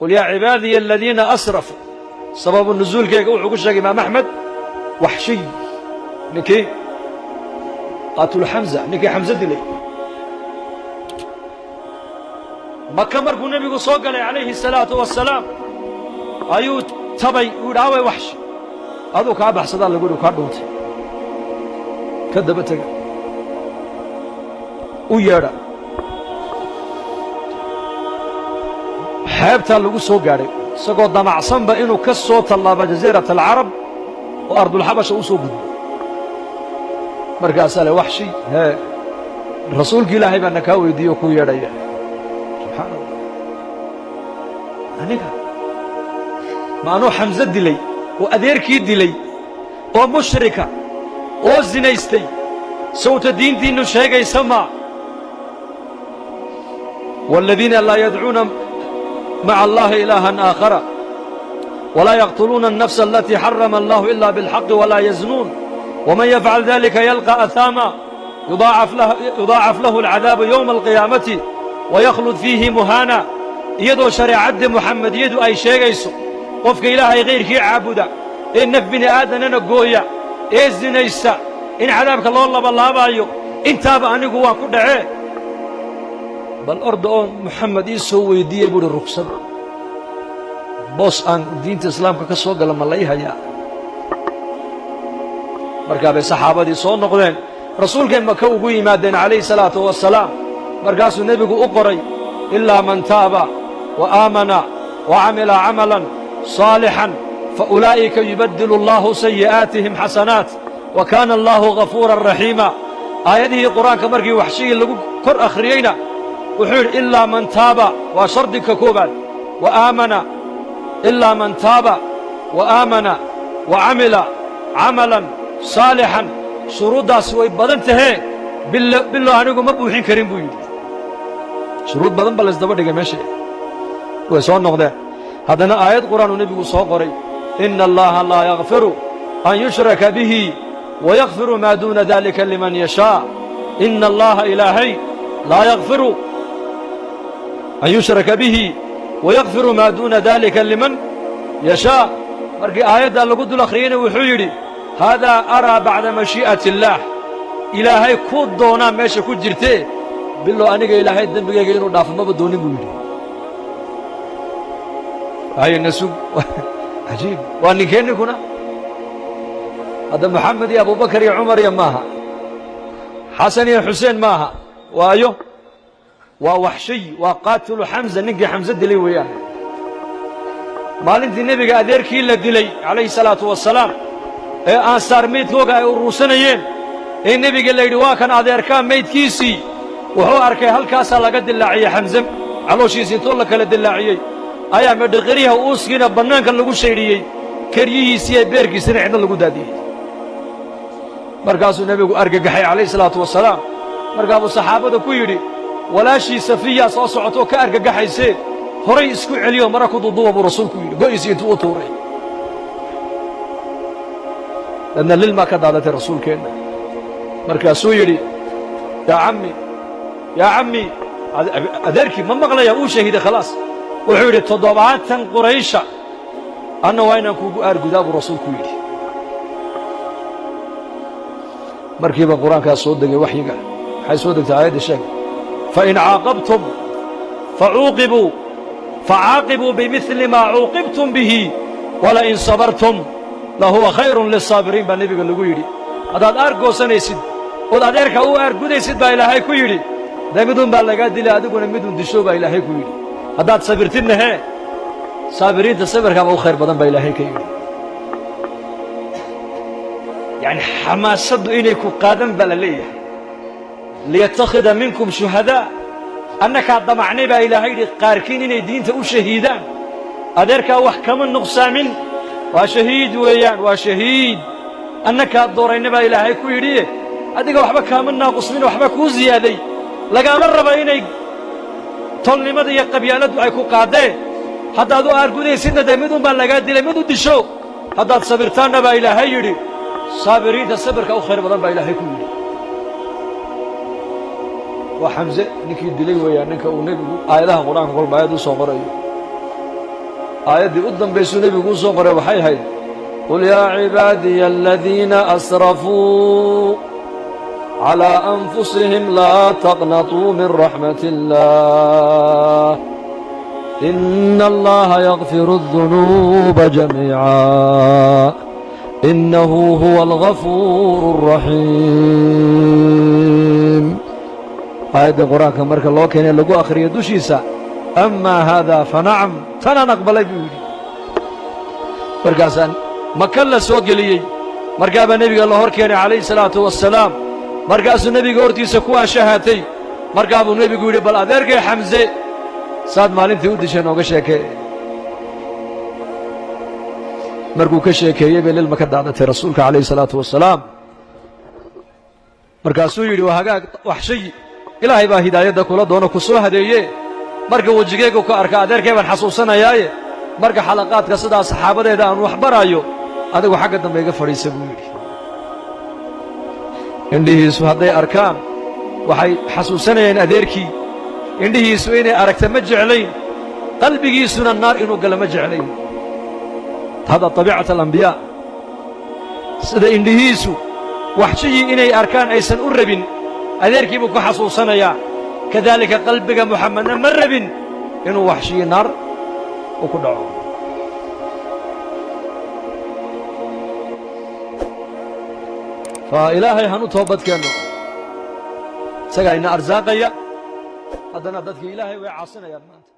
Qul yaa cibaadiya aladiina asrafuu, sababu nusuulkeega wuxuu ku sheegay Imaam Axmed, Waxshiy, ninkii qaatulu Xamza, ninkii Xamse dilay. Maka markuu nebigu soo galay calayhi asalaatu wassalaam ayuu tabay, uu yidhi: "Away Waxshi?" "Aduu kaa baxsadaa," lagu yidhi, "kaa dhuuntay." Ka daba tega, u yeedha. Xeebtaa lagu soo gaadhay isagoo damacsanba inuu ka soo tallaabo jasiirat alcarab oo ardulxabasha u soo gudbo. Markaasaa le: "Waxshi, hee, rasuulki Ilaahay baa na kaa weydiiye oo kuu yeedhaya." Subxaana Allah, aniga ma anuu Xamse dilay oo adeerkii dilay oo mushrika oo zinaystay, sawta diintiinnu sheegaysa ma waaladiina laa yadcuuna maca Allahi ilaahan aakhara walaa yaqtuluuna الnafsa alatii xarama allahu ila biاlxaqi walaa yaznuun waman yafcal dalika yalqa ahaama yudaacaf lahu alcadaabu yowma alqiyaamati waykhlud fiihi muhaana. Iyadoo shareecaddii Muxamediyadu ay sheegayso qofka Ilaahay kayrkii caabuda ee naf bini aadanana gooya ee zinaysa in cadaabka loo labalaabaayo, intaaba anigu waa ku dhacee, bal orda oo Moxamed ii soo weyddiiyey, buuhi, ruksad boos aan diinta islaamka ka soo gala ma la ii hayaa? Markaa bay saxaabadii soo noqdeen, rasuulkay Maka ugu yimaadeen calayhi salaatu wassalaam. Markaasuu nebigu u qoray: ilaa man taaba wa aamana wa camila camalan saalixan fa ulaa'ika yubaddilu allaahu sayi'aatihim xasanaat wa kaana allaahu ghafuuran raxiima. Aayadihii Qur-aanka markii Waxshigii lagu kor akhriyeyna wuxuu yidhi: ilaa man taaba waa shardiga koobaad, wa aamana, ilaa man taaba wa aamana wa camila camalan saalixan. Shuruuddaasi way badan tahee, bilo anigu ma buuxin karin, buu yidhi. Shuruud badan ba laysdaba dhigay meesha. Way soo noqdeen. Haddana aayad Qur'aanuu nebigu soo qoray: ina Allaha laa yakfiru an yushraka bihi wayakfiru maa duuna dalika liman yashaa. Ina Allaha, Ilaahay, laa yakfiru an yushraka bihi wayakfiru maa duuna dalika liman yashaa. Markii aayaddaa lagu dul akhriyeyna wuxuu yidhi: haadaa araa bacda mashii'ati illaah, Ilaahay ku doonaa meesha ku jirtee, bilow aniga Ilaahay dembigayga inuu dhaafo maba doonin, buu yidhi. Hayna sug. Cajiib, waa ninkee ninkuna hadda? Moxamed iyo Abubakar iyo Cumar iyo maaha, Xasan iyo Xuseen maaha, waayo waa Waxshiy, waa qaatilu Xamza, ninkii Xamse dilay weeyaan. Maalintii nebiga adeerkii la dilay calayhi salaatu wassalaam ee Ansaar meydkooga ay uruursanayeen ee nebiga la yidhi: "Waa kan adeerkaa maydkiisii," wuxuu arkay halkaasaa laga dilaaciyey Xamse, calooshiisi intoo la kala dilaaciyey ayaa medhiqiryaha uuskiina bannaanka lagu shaydhiyey, keryihiisii iyo beerkiisina cidna lagu daadiyey. Markaasuu nebigu argagaxay calayhi salaatu wasalaam. Markaabuu saxaabada ku yidhi: "Walaashii Safiyaa soo socotoo ka argagaxaysee, horay isku celiyo mara ku duuduuba," buu rasuulku yidhi, go'iisii intuu u tuuray. Dadna lilmaa ka daadatay rasuulkeenna. Markaasuu yidhi: "Yaa cammi, yaa cammi." Adeerkii ma maqlaya, uu shahiiday khalaas. Wuxuu yidhi: "70 Quraysha anna waa inaan kuugu aargudaa," buu rasuulku yidhi. Markiiba Qur-aankaas soo degay, waxyiga maxay soo degtay? Aayadda sheeg: fain caaqabtum facuuqibuu facaaqibuu bimidli maa cuuqibtum bihi walain sabartum lahuwa khayrun lisaabiriin, baa nebiga lagu yidhi. Haddaad aargoosanaysid ood adeerka u aargudaysid, baa Ilaahay ku yidhi, dee midun baa lagaa dilay, adiguna midun disho, baa Ilaahay ku yidhi. Haddaad sabirtidna hee, saabiriinta sabirkaaba u khayr badan, baa Ilaahay ka yidhi. Yacni xamaasaddu inay ku qaadan baa la leeyahay. Liyattakhida minkum shuhadaa, annakaa damacnay, baa Ilaahay yidhi, qaarkiin inay diinta u shahiidaan. Adeerkaa wax kama nuqsaamin, waa shahiid weeyaan, waa shahiid. Annakaa doorayna, baa Ilaahay ku yidhiye, adiga waxba kaama naaqusmin, waxba kuu ziyaaday. Lagaama raba inay tolnimada iyo qabyaaladdu ay ku qaadeen. Haddaad u aargudaysidna dee midun baa lagaa dilay, mid u disho. Haddaad sabirtaanna, baa Ilaahay yidhi, saabiriinta sabirka u khayr badan, baa Ilaahay ku yidhi. Waa Xamse ninkii dilay weeyaan ninka uu nebigu aayadaha Qur-aanka kolba aayad u soo qorayo. Aayaddii u dambaysuu nebigu u soo qoray waxay ahayd qul yaa cibaadiya aladiina asrafuu calىa anfusihim laa taqnatuu min raxmat illaah ina allaha yakfiru الdunuuba jamiica inahu huwa algafuuru الraxiim. Aayadda qur-aanka marka loo keenay lagu akhriyo dushiisa, amaa haadaa fanacam, tanaan aqbalay buu yidhi. Markaasaan maka la soo geliyey, markaabaa nebiga la hor keenay calayhi salaatu wassalaam. Markaasuu nebiga hortiisa ku ashahatay. Markaa buu nebigu yidhi, bal adeerkay Xamse saad maalintii u dishay nooga sheekee. Markuu ka sheekeeyey bay lilma ka daadatay rasuulka calayhi salaatu wassalaam. Markaasuu yidhi, waa hagaag waxshayi, ilaahay baa hidaayadda kula doono ku soo hadeeye. Marka wejigaygu ka arka adeerkay baan xasuusanayaaye, marka xalaqaadka sidaa saxaabadeeda aan wax baraayo, adigu xagga dambe iga fadhiisa buu yidhi. Indhihiisu hadday arkaan waxay xasuusanayeen adeerkii, indhihiisu inay aragta ma jeclayn, qalbigiisuna naar inuu galo ma jeclayn. Hada tabiicat alambiyaa. Sida indhihiisu waxshiyii inay arkaan aysan u rabin, adeerkii buu ku xasuusanayaa. Kadaalika qalbiga Muxamedna ma rabin inuu waxshiyi naar uu ku dhaco. Fa ilaahay hanu toobadkeenno, isagaa ina arsaaqaya. Haddana dadkii ilaahay way caasinayaan maanta.